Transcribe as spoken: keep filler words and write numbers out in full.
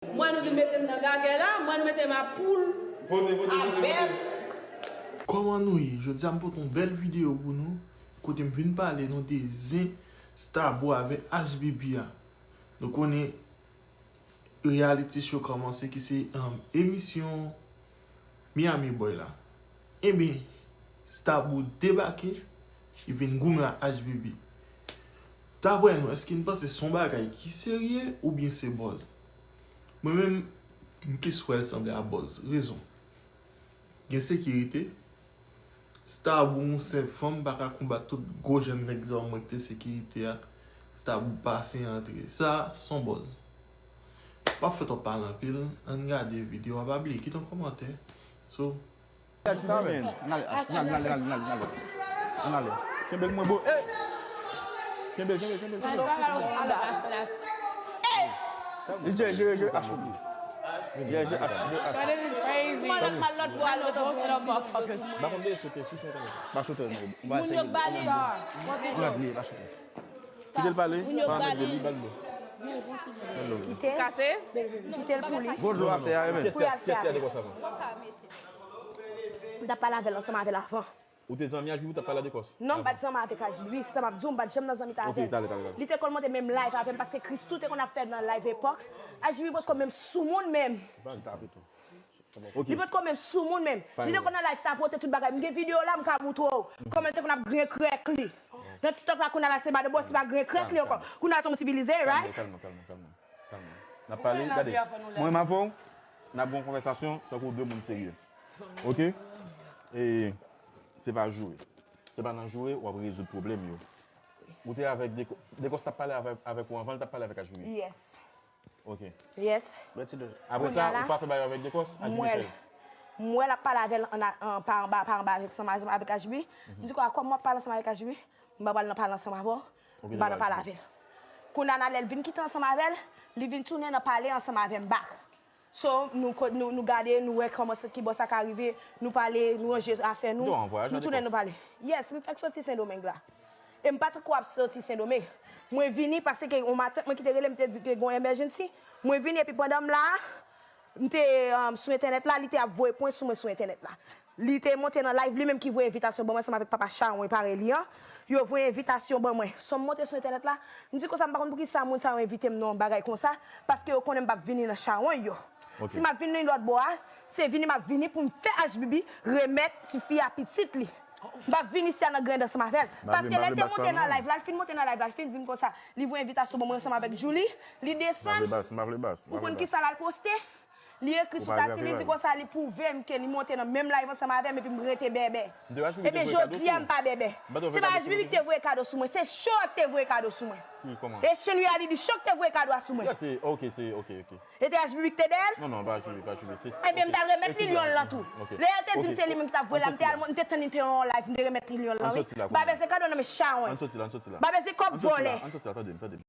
M wè nou vin mete m nan gagè la, m wè nou mete m a poul, a bèf. Kòman nou ye? Jodi a m pote yon bèl videyo pou nou, kote m vin pale nou de zen Starboy avèk H B B a. Nou konnen reality show kòmanse ki se, um, emisyon Miami Boy la. Ebyen, Starboy debake, li vin goumen ak H B B. Daprè nou, èske n panse se yon bagay ki serye oubyen se buzz? Mwen menm, m plis wè l sanble a buzz. Rezon. Gen sekirite. Starboy yon senp fanm pa ka konbat tout gwo jèn nèg zòmwen ki te sekirite a. Starboy pase antre. Sa, se yon buzz. Pa fè twòp pale anpil. Ann gade videyo a, pa bliye kite yon kòmantè. So, Sa men, n ale, n ale, n ale, n ale, n ale, n ale. N ale. Kenbe l mwen bo. Eh! Kenbe l, kenbe l, kenbe l, kenbe l. Li jere, jere, jere, achte. Jere, jere, achte, jere, achte. Mwen lòt, mwen lòt bò al rete. M pa konn de sote, si se konn. Pa sote, non. Moun yo k ba li. N ap li, pa sote. Kite l pale, pa anmède li, ba l dlo. Kite. Kase? Kite l pou li. Gwo dlo atè a, men. Pou y al fè. M t ap pale avè l ansanm avè l avan. Ou te zanmi ak li, ou t ap pale a Dekòs? Non, m pa t zanmi avèk H B B, se sa m ap di w, m pa t janm nan zanmi avè l. Ok, talè, talè, talè. Li te konn montre menm live avè m, paske Christoo te konn ap fè nan live epòk. H B B potko menm soumoun menm. Ok. Li potko menm soumoun menm. Li te konn nan live tapote tout bagay. M gen videyo la, m ka moutre w kòman l te konn ap griyen krèk li. Nan TikTok la, kounye a la, se Madam Boss, li pa griyen krèk li ankò. Kounye a la, se yon ti bilize, right? Kalme, kalme, kalme, kalme. N ap pale, gade. Mwen menm avè w, n ap gen yon konvèsasyon tankou de moun serye. Ok? E se pa joure. Se pa nan joure w ap rezoud pwoblèm yo. Ou te avèk Dekò-, Dekòs t ap pale avèk, avèk ou anvan, l t ap pale avèk H B B. Yes. Ok. Yes. Apre sa, ou pa fè bagay avèk Dekòs, H B B fè l. M wè l ap pale avè l an, an, pa anba, pa anba avèk, ansanm avèk H B B. M di, "Kwa, kòm w ap pale ansanm avèk H B B, m pa pral nan pale ansanm avè w, m pa nan pale avè l." Kounye a, lè l vin kite ansanm avè l, li vin tounen nan pale ansanm avè m back. So, nou, nou, nou gade, nou wè kòman sa, kibò sa ka rive, nou pale, nou ranje afè nou, nou tounen nou pale. Yes, m fèk soti Sendomeng la. E m pa t ko ap soti Sendomeng. Mwen vini paske yon matant mwen ki te rele m te di ke gon emergency. Mwen vini epi pandan m la, m te, um, sou entènèt la, li te ap voye pwen sou mwen sou entènèt la. Li te monte nan live, li menm ki voye envitasyon ban mwen ansanm avèk papa Sharon parèy li an. Yo voye envitasyon ban mwen. So m monte sou entènèt la, m di konsa m pa konn poukisa moun sa yo envite m nan yon bagay konsa, paske yo konnen m p ap vini nan Sharon yo. Si m ap vini lòt bò a, se vini m ap vini pou m fè H B B remèt tifi a pitit li. M p ap vin isi a nan grenn ansanm avè l. Paske lè l te monte nan live la, l fin monte nan live la, l fin di m konsa, li voye envitasyon ban mwen ansanm avèk Djouly, li desann. Ou konn kisa l al poste? Li ekri sou tati, li di konsa, li pwouve m ke li monte nan menm live ansanm avè m epi m rete bèbè. Ebyen, jodi a m pa bèbè. Se pa H B B ki te voye kado sou mwen, se Show ki te voye kado sou mwen. E Chenwi a li di Show ki te voye kado a sou mwen. E te H B B ki te dèyè l? Non, non, pa H B B, pa H B B. Ebyen, m t al remèt li lyon l lan tou. Lè yo te di m se li menm ki t ap voye la, m te al, m te tann li te yon live, m te remèt li lyon l lan, wi. M pa bezwen kado nan men Sharon. M pa bezwen kòb vòlè.